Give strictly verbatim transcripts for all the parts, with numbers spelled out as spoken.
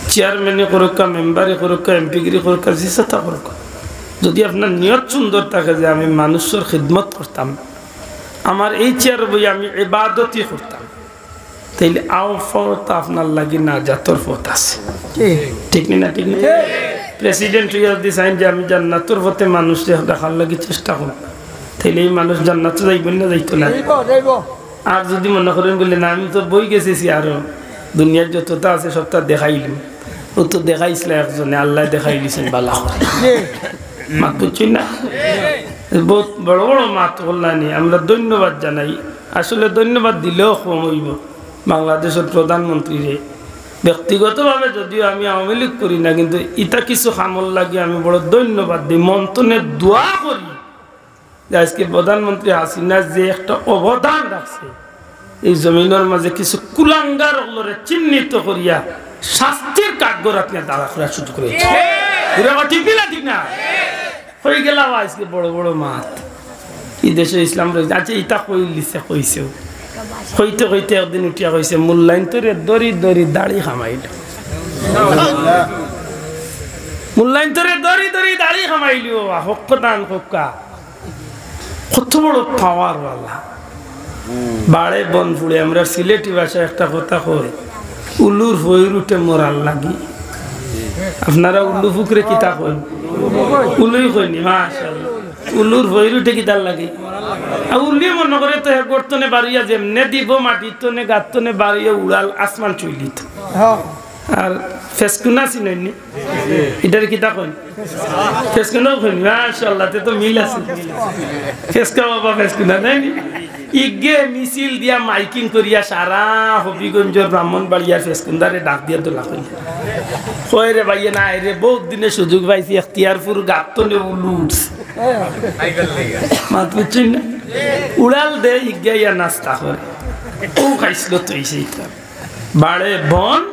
চেয়ারম্যানে করুক্কা, মেম্বারে করুক্কা, এমপিগিরি করুক্কা, যে যেতা করুক্কা, যদি আপনার নিয়ত সুন্দর থাকে যে আমি মানুষর খিদমত করতাম, আমার এই চেয়ার বই আমি ইবাদতই করতাম, তাইলে আও পথ আপনার লাগি নাজাতর পথ আছে। ঠিক। ঠিক নি না? ঠিক নি? প্রেসিডেন্ট হইয়া যদি চাইন যে আমি জান্নাতর পথে মানুষ দেখ-, দেখার লাগি চেষ্টা করব, তাইলে এই মানুষ জান্নাত যাইব না, যাইতো না? যাইব, যাইব। আর যদি মনে করেন বলে, "না, আমি তো বই গেছি চেয়ারো, দুনিয়ার যতটা আছে সবটা দেখাইলাম", ও তো দেখাইছিল একজনে, আল্লাহ দেখাই দিছেন বালা করে। জি। মাত বুঝছি না? বহুত বড় বড় মাত করলানি, আমরা ধন্যবাদ জানাই। আসলে ধন্যবাদ দিলেও কম হইব। বাংলাদেশের প্রধানমন্ত্রীরে ব্যক্তিগতভাবে যদিও আমি আওয়ামী লীগ করি না, কিন্তু ইতা কিছু কামর লাগি আমি বড় ধন্যবাদ দিই, মন তনে দোয়া করি যে আজকে প্রধানমন্ত্রী হাসিনা যে একটা অবদান রাখছে, এই জমিনের মাঝে কিছু কুলাঙ্গার অকলরে চিহ্নিত করিয়া শাস্তির কাঠগড়াত নিয়া দাঁড়া করার সুযোগ রয়েছে। ঘুরে আবার ঠিক না, ঠিক না? হয়ে গেল আজকে বড় বড় মাত, এই দেশে ইসলাম রয়েছে। আচ্ছা, ইতা কইলিছে, কইছেও, কইতে কইতে একদিন উঠিয়া কইছে, "মূল্যায়ন তোরে দরি দরি দাড়ি কামাইল, মূল্যায়ন তোরে দরি দরি দাড়ি কামাইলি বাবা, হক্ক দান হক্কা।" কত বড় পাওয়ার ওয়ালা। বাড়ে বন ফুড়ে, আমরা সিলেটি ভাষায় একটা কথা কই, "উলুর ফইর উঠে মরার লাগি।" আপনারা উলু ফুকরে কিতা কইন? উলুই কইনি, মাশাআল্লাহ। উলুর ফইর উঠে কিতার লাগি? আর উলুয়ে মনে করে তো হে গর্তনে বাড়িয়া যেমনে দিব, মাটির তনে, গাত তনে বাড়িয়া উড়াল আসমান চুইলিত। আর ফেসকুনা চিনইননি? ইটারে কিতা কইন? ফেসকুনাও কইন, মাশাআল্লাহ, তে তো মিল আছে। ফেসকা বাবা ফেসকুনা, নাই নি? ইগে মিছিল দিয়া মাইকিং করিয়া সারা হবিগঞ্জর ব্রাহ্মণবাড়িয়ার ফেসকুন্দারে ডাক দিয়া দোলা কইন। কয় রে ভাইয়ে, না রে, বহুত দিনে সুযোগ পাইছি, এখতিয়ারপুর গাত তনে উলু উঠছে। মাত বুঝছইন না? উড়াল দে, ইগে ইয়া নাস্তা করে। ও খাইছিল তো এই সেইটা। বাড়ে বন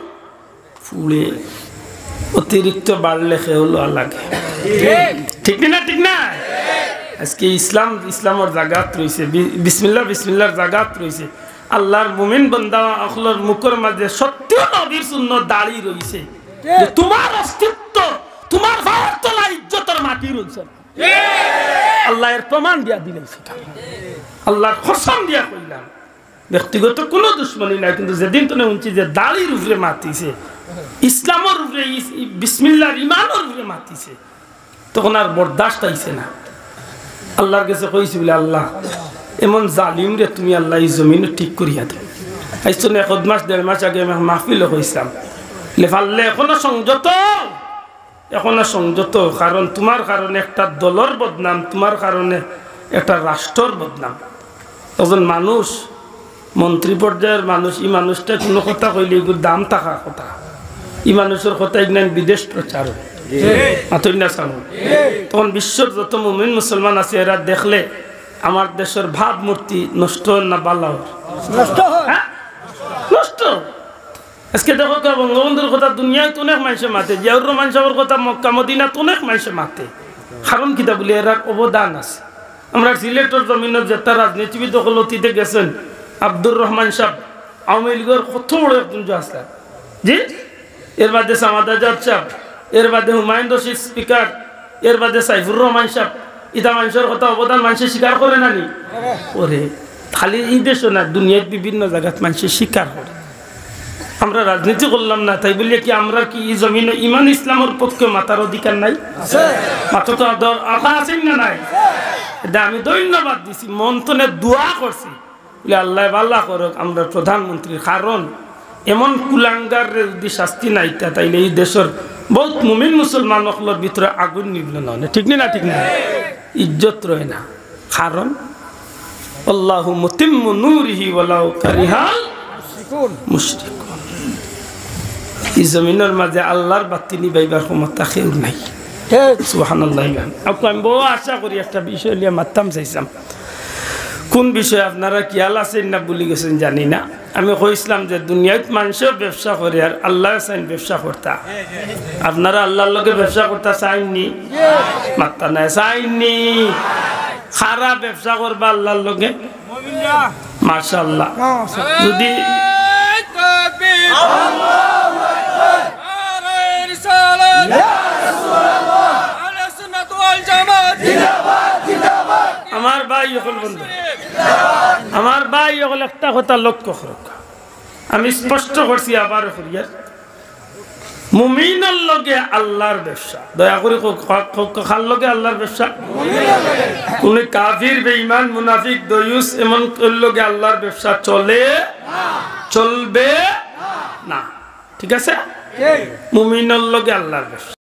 ফুড়ে, অতিরিক্ত বাড়লে খেয়ে লওয়া লাগে। ঠিক না, ঠিক না? আজকে ইসলাম, ইসলামর জাগাত রইছে, বি-, বিসমিল্লাহ, বিসমিল্লাহর জাগাত রইছে। আল্লাহর মুমিন বান্দা অকলর মুখর মাঝে সত্য নবীর সুন্নত দাড়ি রইছে। যে তোমার অস্তিত্ব, তোমার পাওর তলা ইজ্জতর মাটি রইছে। আল্লাহ এর প্রমাণ দিয়া দিলাইছে। আল্লাহর কসম দিয়া কইলাম। ব্যক্তিগত কোনো দুশমনি নাই, কিন্তু যেদিন তনে হুনছি যে দাড়ির উপরে মাতিছে, ইসলামর উপরে, ইস-, ই-, বিসমিল্লাহর ইমানর উপরে মাতিছে, তখন আর বরদাস্ত আইছে না। আল্লাহর গেছে কইছি বলে, "আল্লাহ, এমন জালিমরে তুমি আল্লাহ এই জমিনো ঠিক করিয়া দেও।" আইজ তনে এক মাস, দেড় মাস আগে আমি মাহফিলো কইছিলাম, বলে, "পারলে এখনো সংযত, এখনো সংযত, কারণ তোমার কারণে একটা দলর বদনাম, তোমার কারণে একটা রাষ্ট্রর বদনাম।" একজন মানুষ, মন্ত্রী পর্যায়ের মানুষ, ই মানুষটা কোনো কথা কইলে এগুর দাম থাকা কথা। ই মানুষর কথা ইগনাইন বিদেশ প্রচার হয়। মাতইন না সামনে। তখন বিশ্বর যত মুমিন মুসলমান আছে, এরা দেখলে আমার দেশর ভাবমূর্তি নষ্ট হয় না বালা হয়? নষ্ট হয়। হ্যাঁ? নষ্ট। আজকে দেখো কা বঙ্গবন্ধুর কথা দুনিয়াত অনেক মানষে মাতে, জিয়াউর রহমান সাহেবর কথা মক্কা মদিনাত অনেক মানষে মাতে। কারণ কিতা বলি, এরার অবদান আছে। আমরা সিলেটর জমিনো যেতা রাজনীতিবিদ অকল অতীতে গেছেন, আব্দুর রহমান সাহেব আওয়ামী লীগর কত বড় একজন জজ আছলা, জি, এর বাদে সামাদ আজাদ সাহেব, এর বাদে হুমায়ুন রশিদ স্পিকার, এর বাদে সাইফুর রহমান সাহেব, ইতা মানষর কথা অবদান মানষে স্বীকার করে না নি? করে। খালি ই দেশো না, দুনিয়ার বিভিন্ন জাগাত মানষে স্বীকার করে। আমরা রাজনীতি করলাম না, তাই বলিয়া কি আমরা কি ই জমিনো ইমান ইসলামর পক্ষে মাতার অধিকার নাই? আছে। মাতা তো আদর আশা আছে না নাই? এটা আমি ধন্যবাদ দিছি, মন তনে দোয়া করছি। বলে, "আল্লাহ বালা করুক আমরা প্রধানমন্ত্রীর, কারণ এমন কুলাঙ্গাররে যদি শাস্তি না দিতা, তাইলে ই দেশর বহুত মুমিন মুসলমান অকলর ভিতরে আগুন নিবলো না।" ঠিক নি না? ঠিক না? ইজ্জত রয় না। কারণ, "আল্লাহু মুতিম্মু নূরিহি ওয়ালাউ কারিহাল মুশরিকুন।" ই জমিনর মাঝে আল্লাহর বাতি নিবাইবার ক্ষমতা কেউর নাই। ঠিক। সুবহানাল্লাহ। আপু, আমি বড় আশা করি একটা বিষয় লইয়া মাততাম চাইছিলাম। কোন বিষয়ে আপনারা খিয়াল আছইন না ভুলি গেছইন জানি না। আমি কইছিলাম যে দুনিয়াত মানষে ব্যবসা করে আর আল্লায় চাইন ব্যবসা করতা। আপনারা আল্লাহর লগে ব্যবসা করতা চাইননি? মাততা নায়, চাইননি? কারা ব্যবসা করবা আল্লাহর লগে? মাশাআল্লাহ। যদি আমার ভাই অকল, একটা কথা লক্ষ্য করউক্কা, আমি স্পষ্ট করছি, আবার করিয়ার, মুমিনর লগে আল্লার ব্যবসা। দয়া করি কউক্কা, কউক্কা, কার লগে আল্লার ব্যবসা? কুনু কাফির, বেঈমান, মুনাফিক, দয়ুস, এমন কেউর লগে আল্লার ব্যবসা চলে, চলবে না। ঠিক আছে? মুমিনর লগে আল্লার ব্যবসা।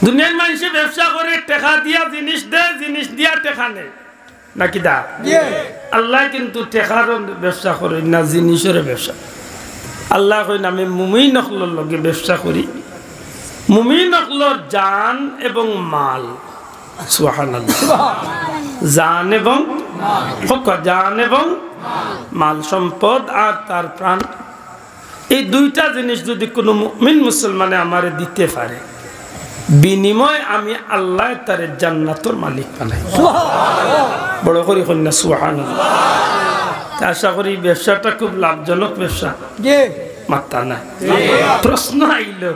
দুনিয়ার মানষে ব্যবসা করে, টেকা দিয়া জিনিস দেয়, জিনিস দিয়া টেকা নেয়। নাকি দা? জি। আল্লায় কিন্তু টেকারও ব্যবসা করইন না, জিনিসরও ব্যবসা। আল্লায় কইন, "আমি মুমিন অকলর লগে ব্যবসা করি।" মুমিন অকলর জান এবং মাল। সুবহানাল্লাহ। জান এবং, কউক্কা, জান এবং মাল, সম্পদ আর তার প্রাণ। এই দুইটা জিনিস যদি কুনু মুমিন মুসলমানে আমারে দিতে পারে, বিনিময়ে আমি আল্লায় তারে জান্নাতর মালিক বানাই। বড় করি কইন না সুবহানাল্লাহ। তে আশা করি ব্যবসাটা খুব লাভজনক ব্যবসা। জি। মাত্তা না। প্রশ্ন আইলো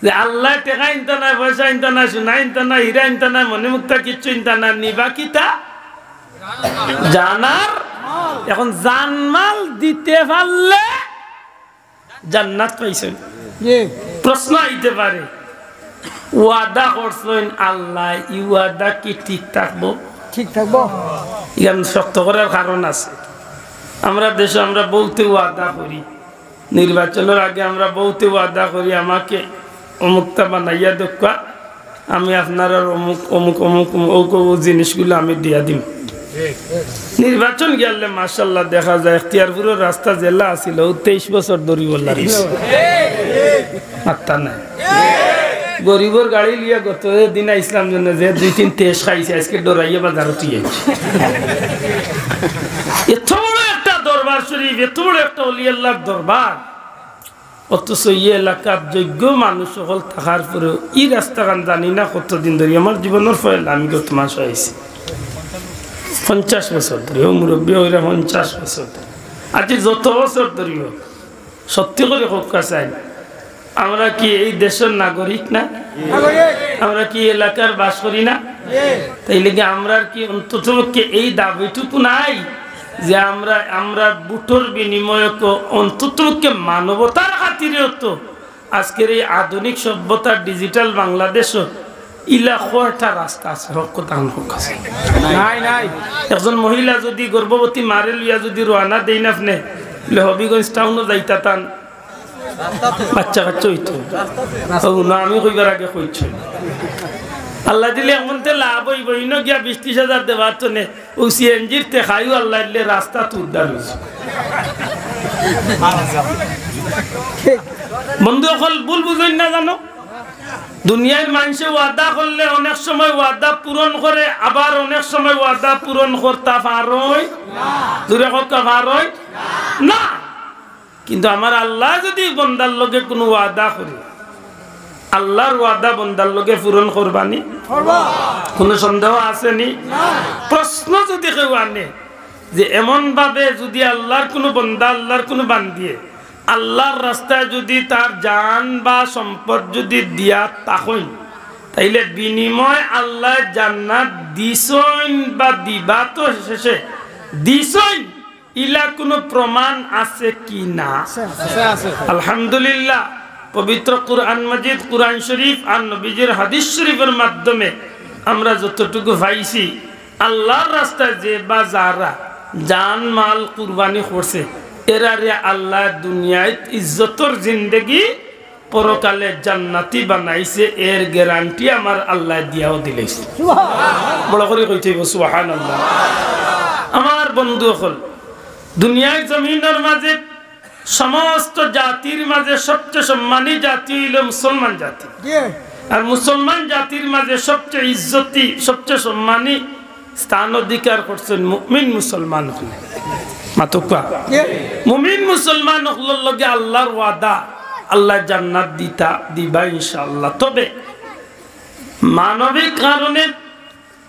যে আল্লায় টেকা আনতা নায়, পয়সা আনতা নায়, সোনা আনতা নায়, হীরা আনতা নায়, মণিমুক্তা কিচ্ছু আনতা নায়, নিবা কিতা? জান আর। এখন জানমাল দিতে পারলে জান্নাত পাইছইন। জি। প্রশ্ন আইতে পারে, ওয়াদা করছইন আল্লায়, ই ওয়াদা কি ঠিক থাকবো? ঠিক থাকবো। ইখান শক্ত করার কারণ আছে। আমরার দেশো আমরা বউতে ওয়াদা করি, নির্বাচনর আগে আমরা বউতে ওয়াদা করি, "আমাকে অমুকটা বানাইয়া দেউক্কা।" আমি আপনারার অমুক, অমুক, অমুক, অমুক, অউ, অউ জিনিসগুলা আমি দিয়া দিমু। নির্বাচন গেলে মাশাআল্লাহ দেখা যায়, এখতিয়ারপুরর রাস্তা যেলা আছিল, অউ তেইশ বছর ধরি অলা রইছে। মাত্তা নাই। গরিবর গাড়ি লইয়া গত দিন আইছলাম জন্য, যে দুই তিন তেইশ খাইছে, আইজকে ডরাইয়া বাজারো থুই আইছি। এত বড় একটা দরবার শরীফ, এত বড় একটা অলি আল্লাহর দরবার, অথচ ই এলাকাত যোগ্য মানুষ অকল থাকার পরেও ই রাস্তাখান জানি না কতদিন ধরি, আমার জীবনর পয়লা আমি গত মাসো আইছি। পঞ্চাশ বছর ধরি, অউ মুরব্বি অইরা পঞ্চাশ বছর ধরি। আজি যত বছর ধরি হোক, সত্যি করি কউক্কা চাই, আমরা কি এই দেশর নাগরিক না? আমরা কি এলাকার বাস করি না? তাইলে কি আমরার কি অন্ততপক্ষে এই দাবিটুকু নাই যে আমরা, আমরা ভোটর বিনিময়ে ক-, অন্ততপক্ষে মানবতার খাতিরেও তো আজকের এই আধুনিক সভ্যতার digital বাংলাদেশো ইলা কয়টা রাস্তা আছে? হক কথা, হক কথা। নাই, নাই। একজন মহিলা যদি গর্ভবতী মারে লইয়া যদি রওয়ানা দেইন আপনে, বলে হবিগঞ্জ টাউনো যাইতা তান, বাচ্চা কাচ্চা অইতো। ও না, আমি কইবার আগে কইছি। আল্লায় দিলে এমনতে লাভ অইবো, ইনো গিয়া বিশ ত্রিশ হাজার দেবার তনে, অউ সিএনজির টেকায়ও আল্লায় দিলে রাস্তাত উদ্ধার অইছে। বন্ধু অকল, ভুল বুঝইন না জানো, দুনিয়ার মানষে ওয়াদা করলে অনেক সময় ওয়াদা পূরণ করে, আবার অনেক সময় ওয়াদা পূরণ করতা পারইন। জোরে কউক্কা, পারইন না। কিন্তু আমার আল্লায় যদি বন্দার লগে কুনু ওয়াদা করে, আল্লার ওয়াদা বন্দার লগে পূরণ করবা নি? কুনু সন্দেহ আছে নি? প্রশ্ন যদি কেউ আনে যে এমন ভাবে যদি আল্লার কুনু বন্দা, আল্লার কুনু বান্দিয়ে আল্লার রাস্তায় যদি তার জান বা সম্পদ যদি দিয়া থাকইন, তাইলে বিনিময়ে আল্লায় জান্নাত দিছইন বা দিবা তো শেষে দিছইন, ইলা কুনু প্রমাণ আছে কি না? আছে, আছে। আলহামদুলিল্লাহ, পবিত্র কুরআন মাজিদ, কুরআন শরীফ আর নবীজির হাদিস শরীফর মাধ্যমে আমরা যতটুকু পাইছি, আল্লার রাস্তায় যে বা যারা জান মাল কুরবানি করছে, এরারে আল্লায় দুনিয়াত ইজ্জতর জিন্দেগি, পরকালে জান্নাতি বানাইছে, এর গ্যারান্টি আমার আল্লায় দিয়াও দিলাইছে। বড় করি কইতে অইবো সুবহানাল্লাহ। আমার বন্ধু অকল, দুনিয়ার জমিনর মাঝে সমস্ত জাতির মাঝে সবচেয়ে সম্মানী জাতি অইলো মুসলমান জাতি। জি। আর মুসলমান জাতির মাঝে সবচেয়ে ইজ্জতি, সবচেয়ে সম্মানী স্থান অধিকার করছইন মুমিন মুসলমান অকলে। মাতউক্কা। জি। মুমিন মুসলমান অকলর লগে আল্লার ওয়াদা, আল্লায় জান্নাত দিতা, দিবা ইনশাআল্লাহ। তবে মানবিক কারণে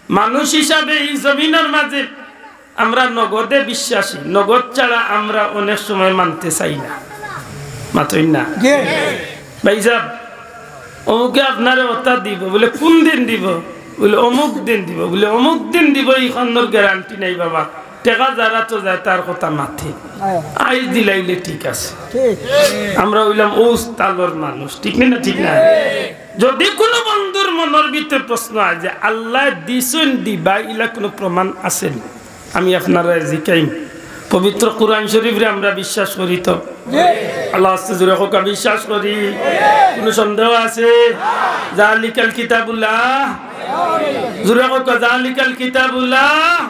মানুষ হিসাবে এই জমিনর মাঝে আমরা নগদে বিশ্বাসী, নগদ ছাড়া আমরা অনেক সময় মানতে চাই না, মাতইন না। জি। ভাইসাব, অমুকে আপনারে অতা দিবো, বলে কুন দিন দিবো? বলে অমুক দিন দিবো, বলে অমুক দিন দিবো, ইখানর গ্যারান্টি নাই বাবা, টেকা যারা তো যায়, তার কথা মাতে। আইজ দিলাইলে ঠিক আছে। ঠিক। আমরা অইলাম অউ তালর মানুষ, ঠিক নি না? ঠিক না? যদি কুনু বন্ধুর মনর ভিতরে প্রশ্ন আয় যে আল্লায় দিছইন দিবা, ইলা কুনু প্রমাণ আছে নি? আমি আপনারারে জিকাইমু, পবিত্র কুরআন শরীফরে আমরা বিশ্বাস করি তো? আল্লাহ আছে, জোরে কউক্কা, বিশ্বাস করি। কুনু সন্দেহ আছে? জালিকাল কিতাবুল্লাহ। জোরে কউক্কা, জালিকাল কিতাবুল্লাহ।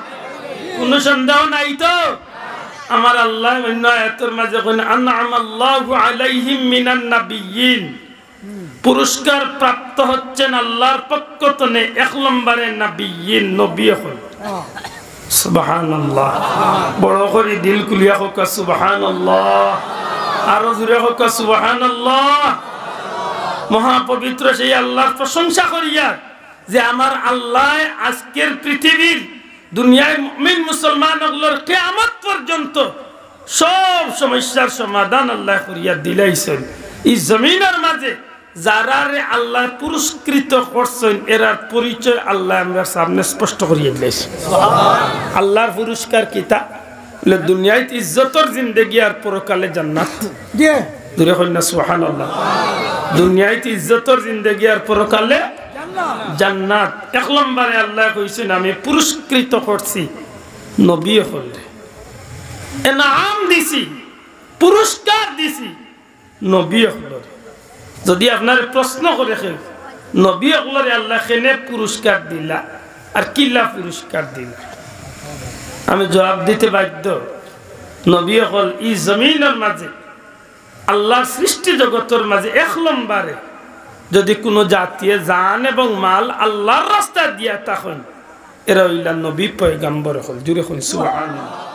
কুনু সন্দেহ নাই তো? আমার আল্লায় অইন্য আয়াতর মাঝে কইন, "আনআমাল্লাহু আলাইহিম মিনান নাবিয়্যিন।" পুরস্কার প্রাপ্ত হচ্ছেন আল্লাহর পক্ষ তনে এক নম্বরে নাবিয়্যিন, নবী অকল। সুবহানাল্লাহ। বড় করি দিল খুলিয়া কউক্কা সুবহানাল্লাহ। আরো জোরে কউক্কা সুবহানাল্লাহ। মহাপবিত্র সেই আল্লাহর প্রশংসা করিয়া যে আমার আল্লায় আজকের পৃথিবীর দুনিয়ার মুমিন মুসলমান অকলর কিয়ামত পর্যন্ত সব সমস্যার সমাধান আল্লায় করিয়া দিলাইছইন। ই জমিনর মাঝে যারারে আল্লায় পুরস্কৃত করছইন, এরার পরিচয় আল্লায় আমরার সামনে স্পষ্ট করিয়া দিলাইছইন। আল্লাহর পুরস্কার কিতা? বলে, দুনিয়াত ইজ্জতর জিন্দেগি আর পরকালে জান্নাত। জি। জোরে কইন না সুবহানাল্লাহ। দুনিয়াত ইজ্জতর জিন্দেগি আর পরকালে জান্নাত। এক নম্বরে আল্লায় কইছইন, "আমি পুরস্কৃত করছি নবী অকলরে, এনাম দিছি, পুরস্কার দিছি নবী অকলরে।" যদি আপনারে প্রশ্ন করে কেউ, "নবী অকলরে আল্লায় কেনে পুরস্কার দিলা আর কিলা পুরস্কার দিলা?" আমি জবাব দিতে বাধ্য, নবী অকল ই জমিনর মাঝে আল্লাহর সৃষ্টি জগতর মাঝে এক নম্বরে যদি কুনু জাতিয়ে জান এবং মাল আল্লাহর রাস্তায় দিয়া থাকইন, এরা অইলা নবী পয়গাম্বর অকল। জোরে কইন সুবহানাল্লাহ।